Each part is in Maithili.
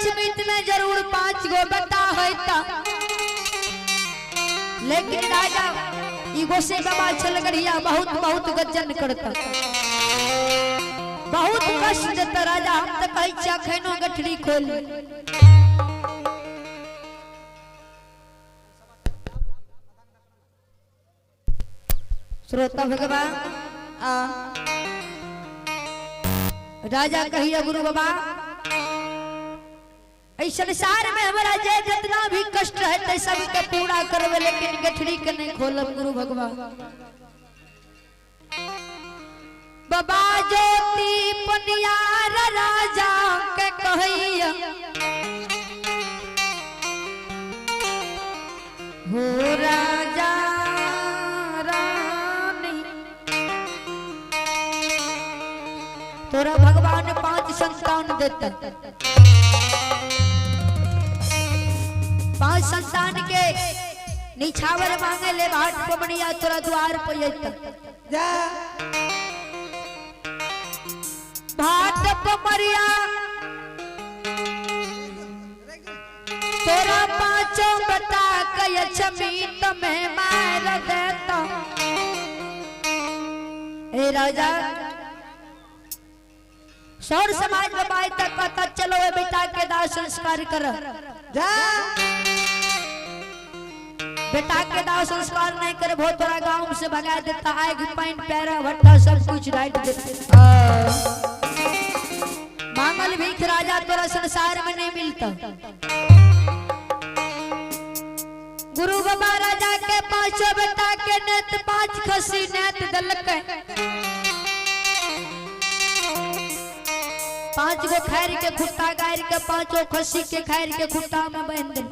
लक्ष्मी में जरूर 5 गो बेटा होता। लेकिन राजा ई गोसे बाबा छलगढ़िया बहुत बहुत गजन करता, बहुत कष्ट देता राजा। हम तो कहै छियै अखनो गठरी खोल। श्रोता भगवान आ राजा कहिया गुरु बाबा एहि संसार में हमारा जे जितना भी कष्ट रहते सबके पूरा करबे, लेकिन गठरी के नहीं खोलब गुरु भगवान। बाबा ज्योति पनियार राजा के कहिया हो राजा रानी, तोरा भगवान 5 संतान देता। 5 संतान के निछावर मांगे ले भाट पमनिया तोरा द्वार पर अइता। जा भाट पमरिया तोरा 5 बता के छमीत में मार देता। ए राजा सौर समाज में बाई तक कहता चलो ए बेटा के दाह संस्कार कर। जा बेटा के दाह संस्कार नहीं करे बहुत तोरा गांव से भगा देता, आग पानी पैरा भट्टा सब कुछ डाल देता। मांगल भीख राजा तोरा संसार में नहीं मिलता। गुरु बाबा राजा के 5 बेटा के नेत 5 खसी नेत दलक, 5 गो खैर के खुट्टा गायर के 5 खसी के खैर के खुट्टा में बांध दे।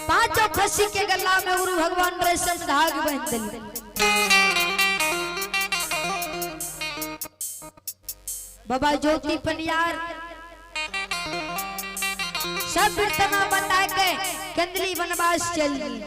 5 खसी के गला में गुरु भगवान रेशम धाग बांध दे। बाबा ज्योति पनियार सब तना बता के कंदली वनवास चल गई।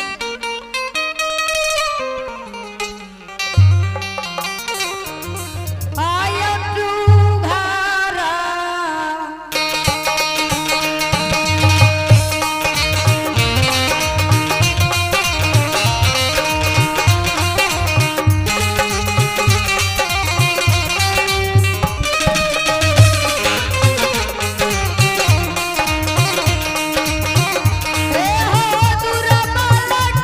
हे हो दुर्बल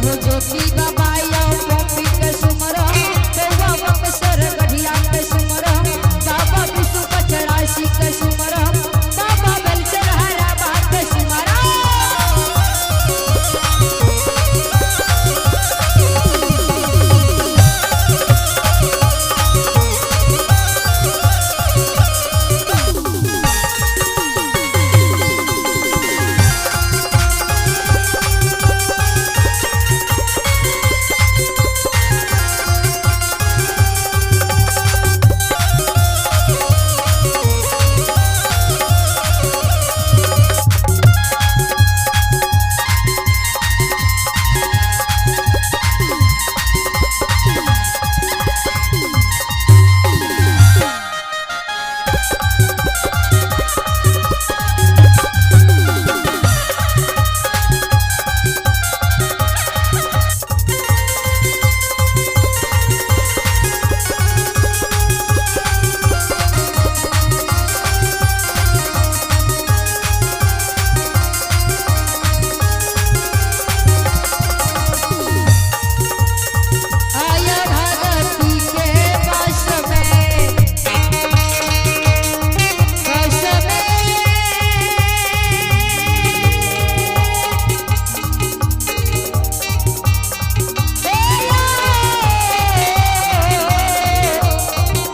हो ज्योति बाबा यो गोपी के सुमरो, बउआ बक्सर गढ़िया के सुमरो, बाबा विष्णु कचरासी के सुमरो, बाबा बेलसर हरा बा के सुमरो। आया भगती के बस में, बस में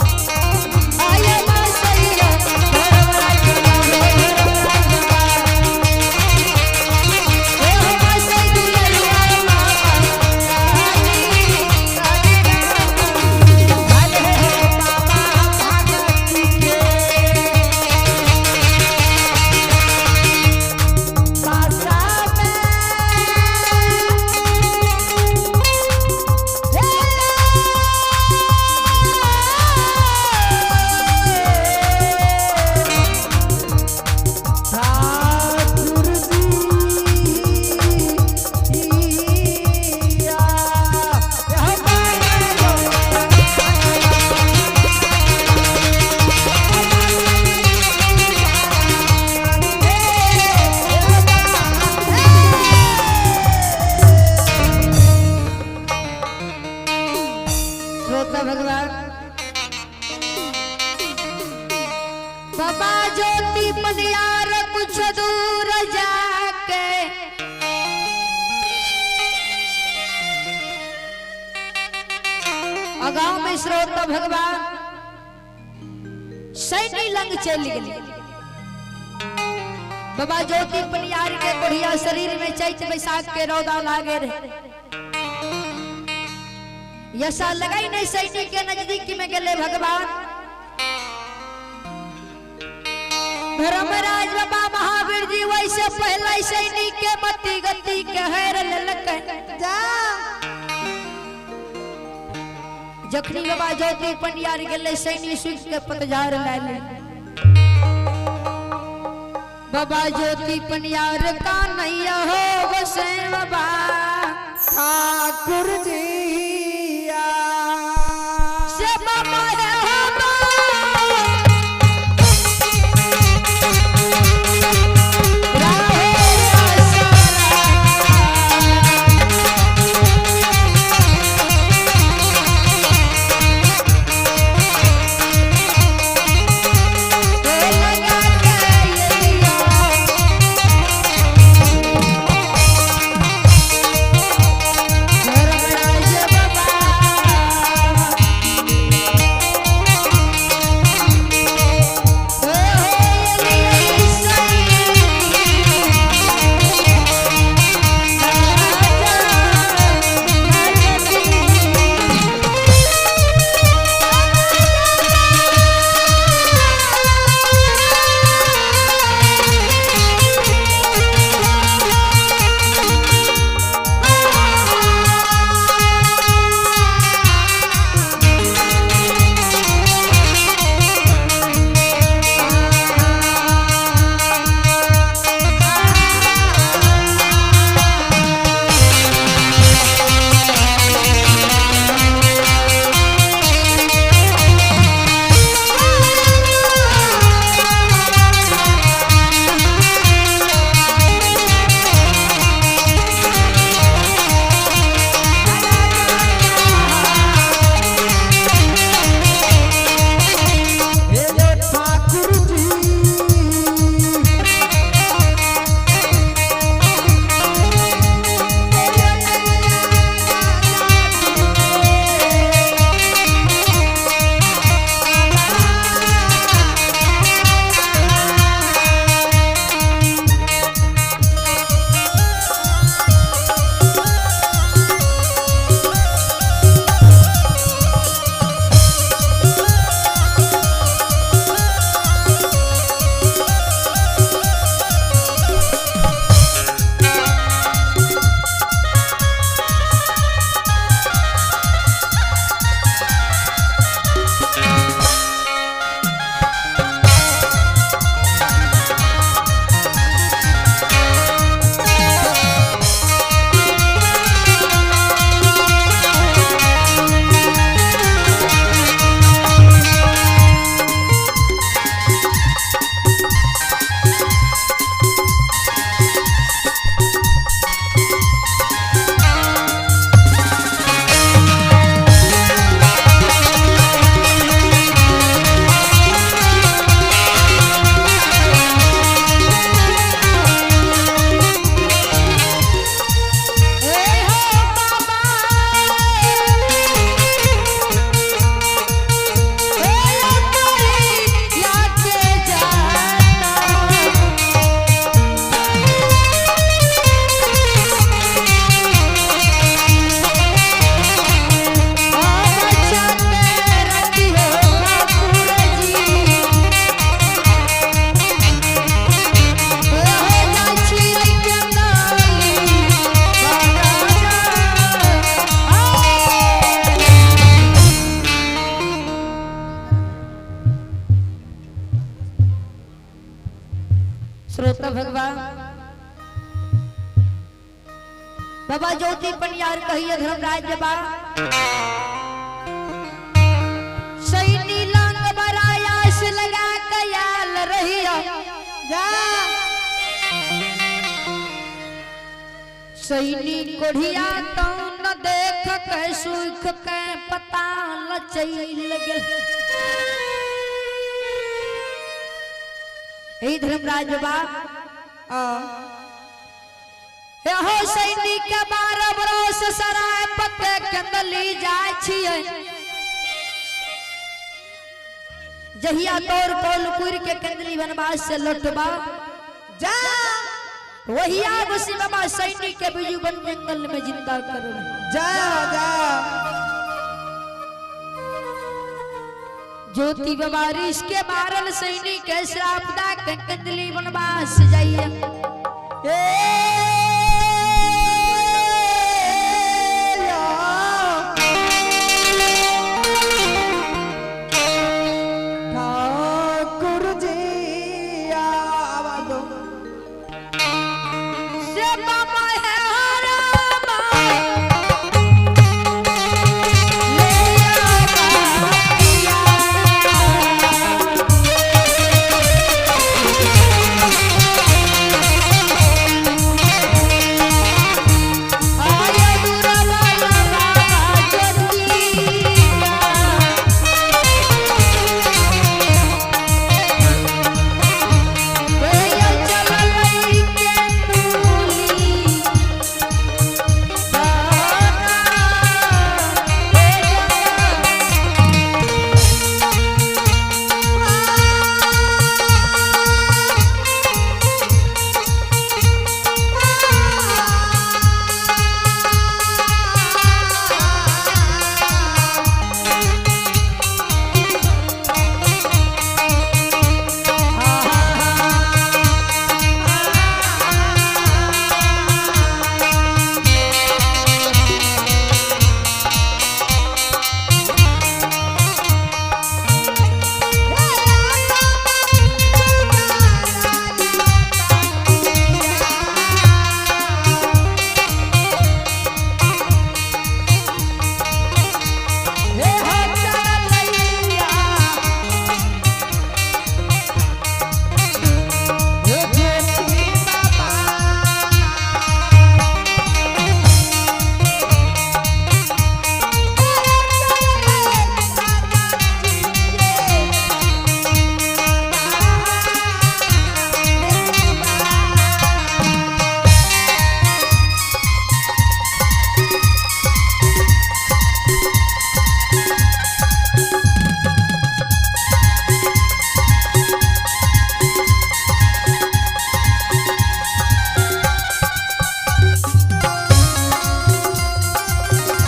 आया बसैया धर्मराज बाबा, ओ बसै दुलरिया मामा अरे बाबा भगत के पासा ठाकुर जी श्रोता भगवान बाबा ज्योति पनियार कुछ दूर जाके अगाव में श्रोता भगवान सैनी लंग चल गए। बाबा ज्योति पनियार के बढ़िया शरीर में चैत बैसाख के रौदा लागे रहे, यशा लगाई नहीं सैनिक के नजदीक में गेले भगवान। धर्मराज बाबा महावीर जी वैसे पहले सैनिक के मति गति के हेर ललक। जा जखनी बाबा ज्योति पंडियार गेले सैनिक सुख के पतझार लाले। बाबा ज्योति पंडियार का नैया हो बसे बाबा ठाकुर जी से बाबा रे हो राहे धर्मराज भगवान बाबा ज्योति पनियार कहिए धर्मराज बाबा सैनी लंग बरायास लगा कयाल रहिया जा सैनी कोढ़िया तो न देख के सुख के पता न चल गेल। हे धर्मराज बाबा आ हो सैनिक के 12 बरस सराय पके कंदली जाय छियै। जहिया तोर कोल कुर के कंदली वनवास से लौटबा जा वही आग बाबा सैनिक के बिजू बन जंगल में जिंदा करब। जा जा ज्योति बाबा ऋष के मारल सैनिक के श्राप दा के कंदली वनवास जाइए। ए